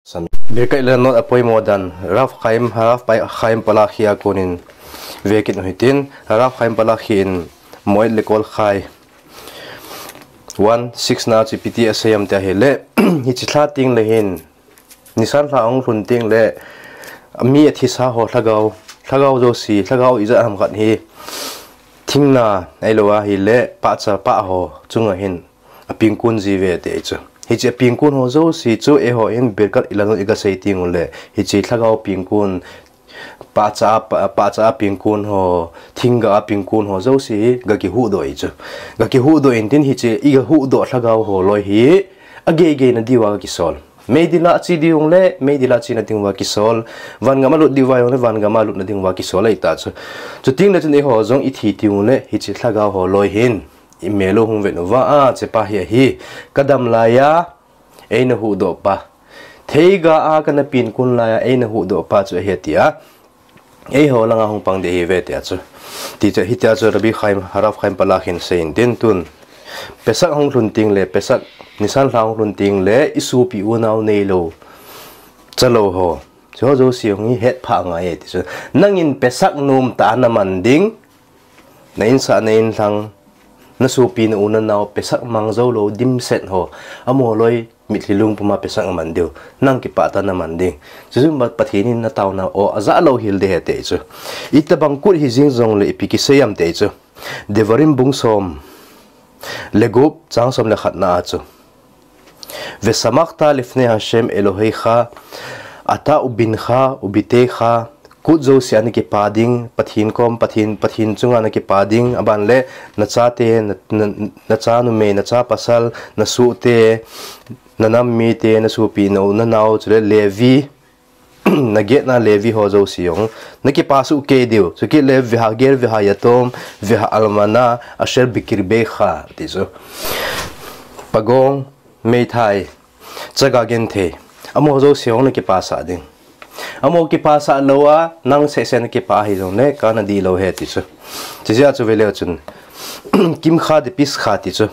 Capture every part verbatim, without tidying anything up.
Birkat Ilanot a poimo dan, Rav Chaim, Rav Pai-, Chaim Palakhi a konin vekit u hitin, Rav Chaim Palakhi in Moed Lekol Chai one six na chu ipi ti asei em tia ahile, hiche lha teng le hin, Nisan lha hung lhun teng le, mi athisa ho lhagao, lhagao jouse, lhagao ijat ham khat hi, thingna, ahilou ahile, pahcha pah ho chunga hin, apengkon ji uve ati chu. Hiche apengkon ho jouse chu, eiho in Birkat Ilanot iga sei teng ule, hiche lhagao pengkon, pahcha a, pa-, pahcha a pengkon ho, thingga a pengkon ho jouse hi, ga kihuhdoh ahi chu. Ga kihuhdoh intin hiche, iga huhdoh lhagao ho loi hi, agei gei na diuva ga kisol. Meidil a che diu le, meidil a chena diuva kisol. Vangam a lut diuva jong le, vangam a lutna diuva kisol ahi ta chu. Chuteng le chun eiho jong ithi teng ule, hiche lhagao ho loi hin, imel u hung vet uva, a, chepa hi ahi. Kadam laiya, eina huhdoh pa. Theiga a kana pengkon laiya, eina huhdoh pa chu ahi tia. Eiho langa hung pang ding ahi uve tia chu. Ti chu, hitia chu Rabbi Chaim, Rav Chaim Palakhi in asei intin tun. Pesach hung lhun teng le, Pesach Nisan lha hung lhun teng le, isopi unau neilou. Chalou ho. Chuho jouse hung hi hetphah ngai e ti chu. Nangin Pesach nom tah a naman ding. Na insah, na inlhang, na sopi, na u, na nao, Pesach mang jou lou dimset ho. Amaho loi, mitlhi lungpuma Pesach aman diu. Nang kipah tah a naman ding. Chuchu ma Pathen in nataona o ajah louhel ding ahi ati chu. Itobang kut hijing jongle ipi kisei em ati chu. Devarim bung som le gup chang som le khatna a chu. Vesamachta lifnei Hashem Elohecha, ata ubincha ubitecha, kut jouse a nakipa ding, Pathen kom, Pathen, Pathen chunga nakipa ding, aban le, nachate, na, na, nacha numei, nacha pasal, nasohte, nanam mite, nasopi, na u, nanao, chule Levi, nagetna Levi ho jouse jong, nakipa soh kei diu, chukit le vehager, vehayatom, vehalmana, asher bikirbecha, ti chu. Pagong, meithai, chaga genthei, amaho jouse jong nakipasah ding. Amaho kipasah louva, nang seh seh nakipa hijongle, kana dihlou ahi ti chu. Chujeh a chu veleu chun, kimcha depescha ti chu.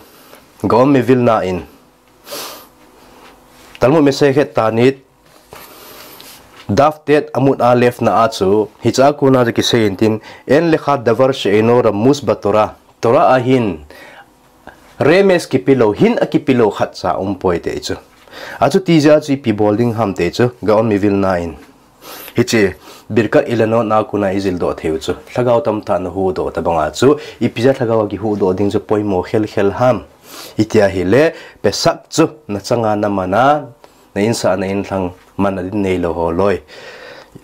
Gaon Mivilna in, Talmud Masechet Tanit, Daf Tet Amud Alef na a chu, hiche a kona chu kisei intin, En lecha davar she'eino ramus baTorah. Torah a hin, remes kipelou, hint akipelou khatcha umpoi ati chu. Achuti jeh a chu ipi bol ding ham ati chu, Gaon Mivilna in. Hiche, Birkat Ilanot na kona ijildoh theiu chu. Lhagao tamtah nahuhdoh tobanga chu, ipi jeh a lhagao a kihuhdoh ding chu poimo khel khel ham. Iti ahile, Pesach chu, nachanga naman a, na insah, na inlhang, manna ding neilou ho loi.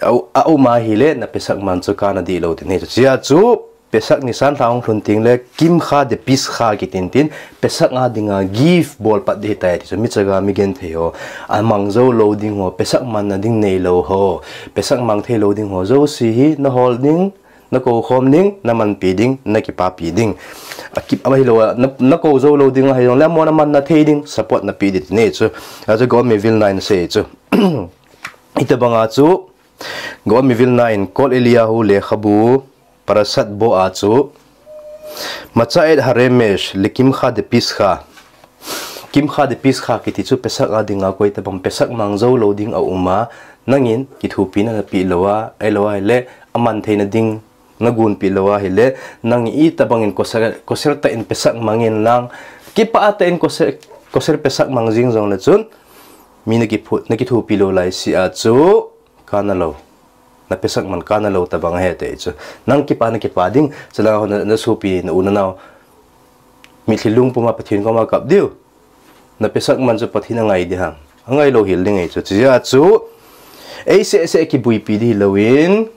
A, aum ahile, na Pesach man chu kana dihlou ding ahi chu. Chujeh a chu, Pesach Nisan lha hung lhun teng le, kimcha depescha kiti intin, Pesach a dinga gift bol pat ding ahitai ti chu, mi chaga mi genthei ho, amang jou lou ding ho, Pesach manna ding neilou ho, Pesach mang thei lou ding ho, jouse hi, nahol ding, nakou khom ding, namanpi ding, nakipapi ding. Akip, ama hilou a, na, nakou jou lou ding ahijongle, amaho namanna thei ding, support napeh ding ti ahi chu. Achu Gaon Mivilna in asei chu. Itobanga chu, Gaon Mivilna in Kol Eliyahu Lekhabu, Parashat Bo a chu, Matzah et haremes lekimcha depescha. Kimcha depescha kiti chu Pesach a dinga koitobang Pesach mang jou lou ding aum a, nangin kithopina napeh louva, ahilou ahile aman theina ding nagonpeh louva ahile, nangin itobangin kosher, kosher tah in Pesach mang in lang, kipah tah in kosher, kosher Pesach mang jing jongle chun, mi nakiphu-, nakithopi lou laisea chu, kana lou. Na Pesach man kana lou tobang ahi ati chu. Nang kipa nakipa ding, chule ho na, nasopi, na u, nanao, mitlhi lungpuma Pathen koma kap diu. Na Pesach man chu Pathen in angai ding ham. Angai louhel ding ahi chu. Chujeh a chu, ei seh seh kibuipi ding hilouvin,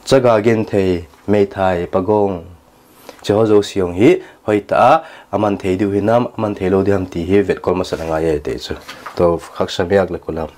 chaga genthei, meithai, pagong, chuho jouse jong hi, hoitah a, aman thei diu hinam, aman thei lou ding ham ti hi, vetkol masat angai e ati chu. To, Chag Sameach lekulam.